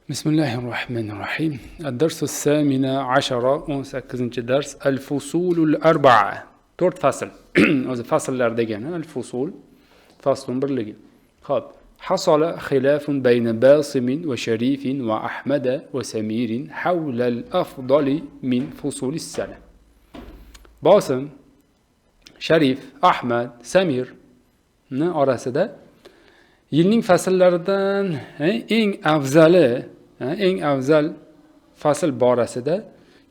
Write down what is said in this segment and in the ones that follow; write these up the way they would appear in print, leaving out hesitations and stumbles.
بسم الله الرحمن الرحيم. الدرس الثامن عشر، 18 dars. الفصول الأربعة، to'rt fasl. O'zi fasllar degani الفصول, faslun birligi. Ho'p. حصل خلاف بين باسم وشريف وأحمد وسمير حول الأفضل من فصول السنة. Bosim, Sharif, Ahmad, Samirni orasida yilning fasllaridan eng afzali, eng afzal fasl borasida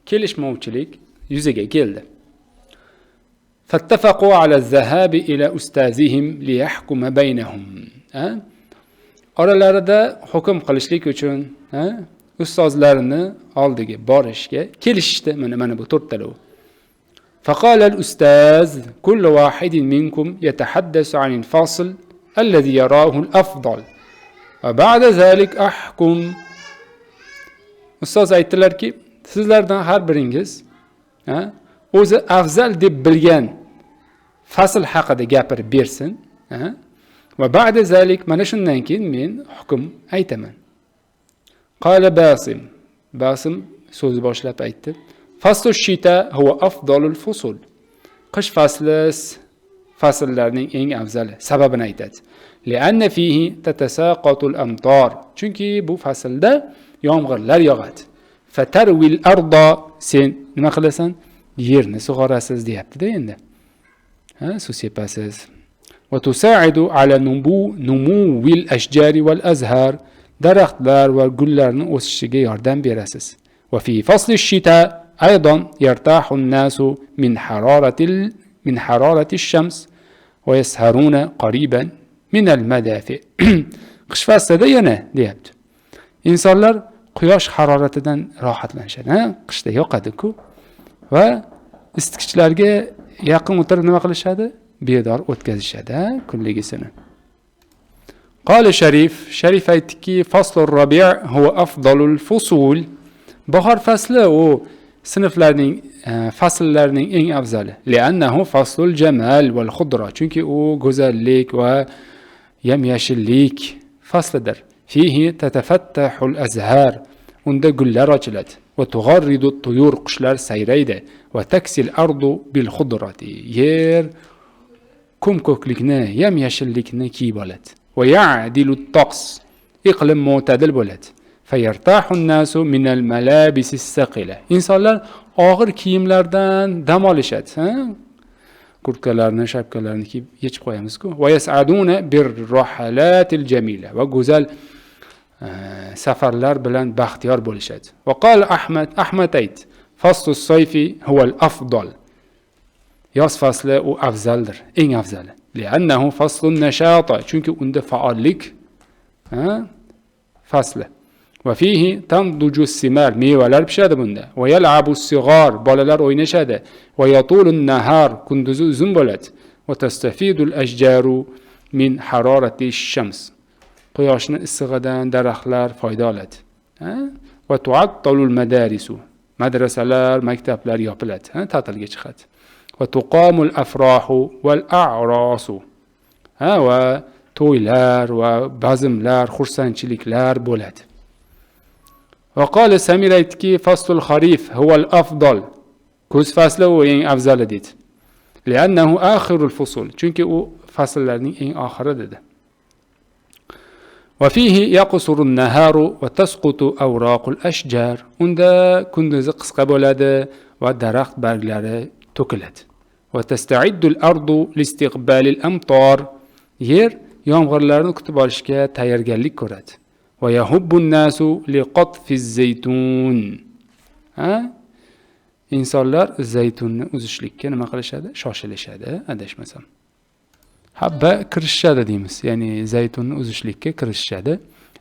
kelishmovchilik yuzaga keldi. فاتفقوا على الذهاب إلى أستاذهم ليحكم بينهم. Oralarida hukm qilishlik uchun ustozlarini oldiga borishga kelishishdi. Mana bu to'rttalovi. فقال الأستاذ: كل واحد منكم يتحدث عن الفصل الذي يراه الأفضل وبعد ذلك أحكم. Ustoz aytdilarki, sizlardan har biringiz o'zi afzal deb bilgan fasl haqida gapirib bersin va بعد ذلك, mana shundan keyin men hukm aytaman. قال باسم, Basim so'zni boshlab aytdi: فصل الشتاء هو أفضل الفصول. Qish fasli fasllarning eng afzali. Sababini aytadi: لأن فيه تتساقط الأمطار, chunki bu faslda yomg'irlar yog'adi. فتروي الأرض, sen nima qilasan, yerni sug'orasiz deyaptida endi, ha, suv sepasiz. وتساعد على نمو الأشجار والأزهار, daraxtlar va gullarni o'sishiga yordam berasiz. وفي فصل الشتاء أيضا يرتاح الناس من حرارة الشمس ويسهرون قريبا من المدافئ. Qish faslida yana, deyapti, insonlar quyosh haroratidan rohatlanishadi, ha, qishda yoqadi-ku, va isitgichlarga yaqin o'tirib nima qilishadi, bedor o'tkazishadi, ha, kunligisini. قال شريف, Sharif aytdiki: فصل الربيع هو أفضل الفصول. Bahor fasli u sinflarning, fasllarning eng afzali. لأنه فصل الجمال والخضرة, chunki u go'zallik va yam-yashillik faslidir. فيه تتفتح الأزهار, unda gullar ochiladi. وتغرد الطيور, qushlar sayraydi. وتكسى الأرض بالخضرة, yer ko'm ko'klikni, yam yashillikni kiyib oladi. ويعتدل الطقس, iqlim mo'tadil bo'ladi. فيرتاح الناس من الملابس الثقيلة, insonlar og'ir kiyimlardan dam olishadi, ha? Kurtkalarni, shapkalarni kiyib yechib qo'yamiz-ku. ويسعدون بالرحلات الجميلة, va go'zal safarlar bilan baxtiyor bo'lishadi. وقال أحمد, Ahmad aytdi: فصل الصيف هو الأفضل. Yoz fasli u afzaldir, eng afzali. لأنه فصل النشاط, chunki unda faollik, ha, fasli. وفيه تنضج الثمار, mevalar pishadi bunda. ويلعب الصغار, bolalar o'ynashadi. ويطول النهار, kunduzi uzun bo'ladi. وتستفيد الأشجار من حرارة الشمس, quyoshni issig'idan daraxtlar foyda oladi. وتعطل المدارس, madrasalar, maktablar yopiladi, ha, ta'tilga chiqadi. وتقام الأفراح والأعراس, ha, va to'ylar va bazmlar, xursandchiliklar bo'ladi. وقال سمير, aytdiki: فصل الخريف هو الأفضل. Kuz fasli u eng afzali, dedi. لأنه آخر الفصول, chunki u fasllarning eng oxiri, dedi. وفيه يقصر النهار وتسقط أوراق الأشجار. Unda kunduzi qisqa bo'ladi va daraxt barglari to'kiladi. وتستعد الأرض لاستقبال الأمطار. Yer yomg'irlarni kutib olishga tayyorgarlik ko'radi. ويهب الناس لقطف الزيتون. Ha? Insonlar zaytunni uzishlikka nima qilishadi? Shoshilishadi, adashmasam. Habba kirishishadi deymiz. Ya'ni zaytunni uzishlikka kirishishadi.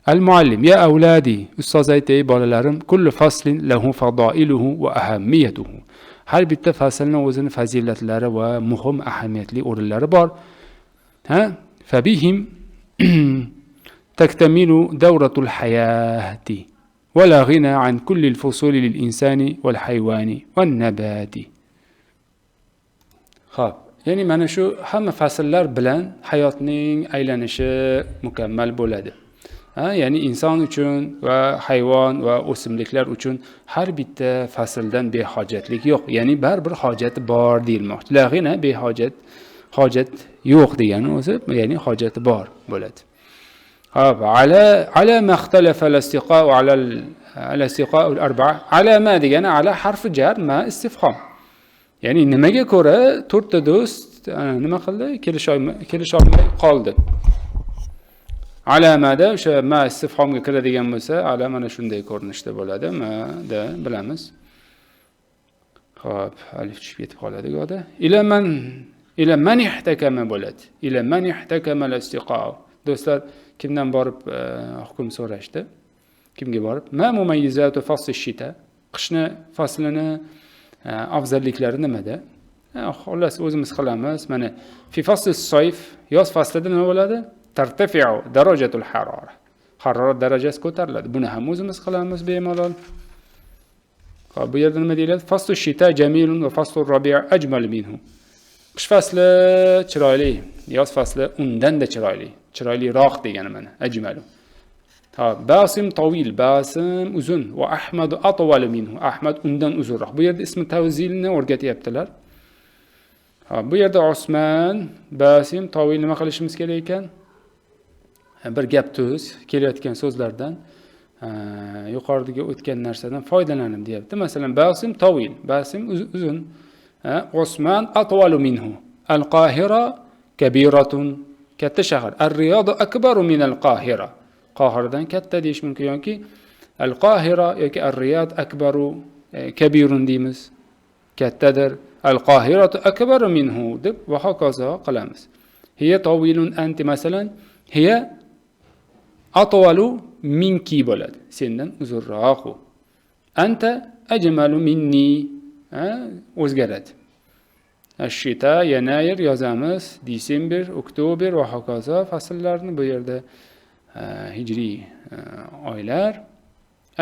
المعلم: يا أولادي, ustoz aytdi: "Ey bolalarim, كل فصل له فضائله وأهميته." Har bitta faslni o'zini fazilatlari va muhim, ahamiyatli o'rinlari bor. Ha? فبهم تكتمل دورة الحياة ولا غنى عن كل الفصول للإنسان والحيوان والنبات. Xo'p, ya'ni mana shu hamma fasllar bilan hayotning aylanishi mukammal bo'ladi. Ya'ni inson uchun va hayvon va o'simliklar uchun har bitta fasldan behojatlik yo'q. Ya'ni baribir hojati bor deyilmoqchi. La g'ina behojat, hojat yo'q degani o'zi, ya'ni hojati bor bo'ladi. Hop, ala ma ikhtalafa al-istiqa'u ala al-istiqa'u al-arba'a. Ala ma degani ala harfi jar, ma istifhom. Ya'ni nimaga ko'ra to'rtta do'st nima qildi? Kelisha olmay qoldi. Alamada o'sha ma istifhomga kiradigan bo'lsa, ala mana shunday ko'rinishda bo'ladi. Ma da bilamiz. Xo'p, alif tushib ketib qoladi go'da. Ila man ihtakama bo'ladi. Ila man ihtakama al-istiqa'u. Do'stlar kimdan borib hukm so'rashdi? Kimga borib? Ma mumayyizatu fasl ash-shita. Qishni faslini afzalliklari nimada? Xullas o'zimiz qilamiz. Mana fi fasl as-sayf, yoz faslida nima bo'ladi? Tartafi'u darajatul harora. Harorat darajasi ko'tariladi. Buni ham o'zimiz qilamiz bemalol. Xo'p, bu yerda nima deyiladi? Faslu shita jamilun va faslu rabi' ajmal minhu. Qish fasli chiroyli, yoz fasli undan-da chiroyli. Chiroyliroq degani mana ajmalu. Xo'p, Basim tawil, Basim uzun va Ahmad atwal minhu. Ahmad undan uzunroq. Bu yerda ismi tavzilni o'rgatyaptilar. Xo'p, bu yerda Osman, Basim, tawil nima qilishimiz kerak ekan? Bir gap tuz kelayotgan so'zlardan, yuqoridagi o'tgan narsadan foydalanib deyapti. Masalan, Basim tawil, Basim uzun, Osman atwalu minhu. Al-Qohira kabiratun, katta shahar. Ar-Riyod akbaru min al-Qohira. Qohiradan katta deyish mumkin yoki Al-Qohira yoki Ar-Riyod akbaru kabirun deymiz. Kattadir. Al-Qohiratu akbaru minhu deb va hokazo qilamiz. Hiya tawilun anti, masalan, hiya atwalu minki bo'ladi. Sendan uzunroq u. Anta ajmalu minni, o'zgaradi. Ash-shita, yanayir yozamiz, december, oktyabr va hokazo fasllarni bu yerda hijriy oylar.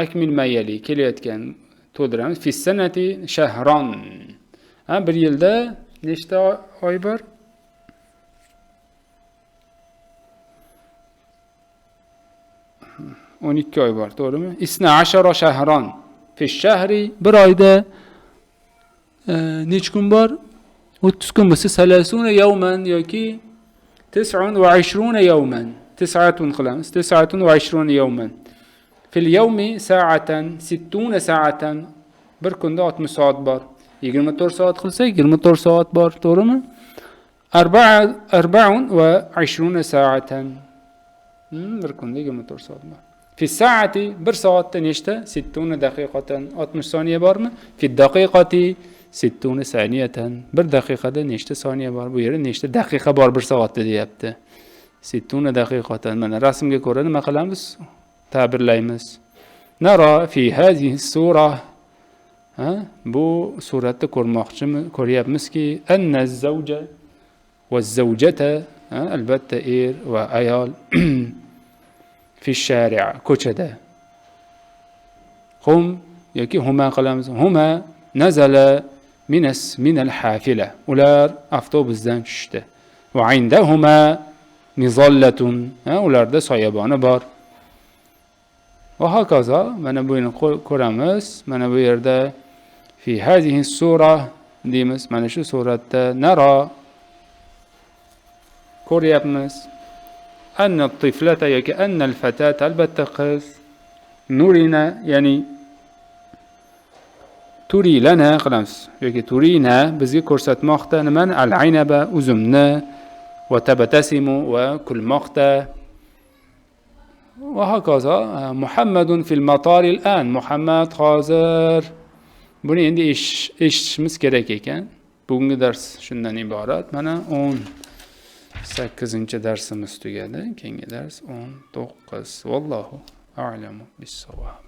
Akmil mayali kelayotgan to'ldiramiz. Fi sanati shahron. Bir yilda nechta oy bor? 12 oy bor, to'g'rimi? Isna ashara shahron. Fi shahri, bir oyda necha kun bor? 30 kun bo'lsa, salasuna yawman yoki 29 yawman. Tis'atun qilamiz. 29 yawman. Fil yawmi sa'atan, 60 sa'atan. Bir kunda 60 soat bor. 24 soat qilsak, 24 soat bor, to'g'rimi? 24 sa'atan. Bir kunda 24 soat bor. Fi sa'ati, bir soatda nechta? 60 daqiqatan, 60 soniya bormi? Fi daqiqati 60 saniyatan. Bir daqiqada nechta soniya bor? Bu yerda nechta daqiqa bor bir soatda deyapti. 60 daqiqatan. Mana rasmga ko'ra nima qilamiz? Ta'birlaymiz. Nara fi hazihi sura. Bu suratda ko'rmoqchimiz, ko'ryapmizki, anna zawja va zawjata, albatta er va ayol fi shari'a, ko'chada. Hum yoki huma qilamiz. Huma nazala minal hafila. Ular avtobusdan tushdi. Va indahuma mizallatun. Ularda soyaboni bor. Va hokazo mana buni ko'ramiz. Mana bu yerda fi hazihi sura deymiz. Mana shu suratda naro ko'ryapmiz. Anna tiflata yoki anna al-fatata, albatta qiz, nurina, ya'ni turilana qilamiz yoki turina bizga ko'rsatmoqda nimani? Al-aynaba, uzumni, va tabatasimu, va kulmoqda. Va hokazo Muhammadun fil matar al-an. Muhammad hozir. Buni endi eshitishimiz kerak ekan. Bugungi dars shundan iborat. Mana 18-darsimiz tugadi. Keyingi dars 19. Vallohu a'lamu bis-savob.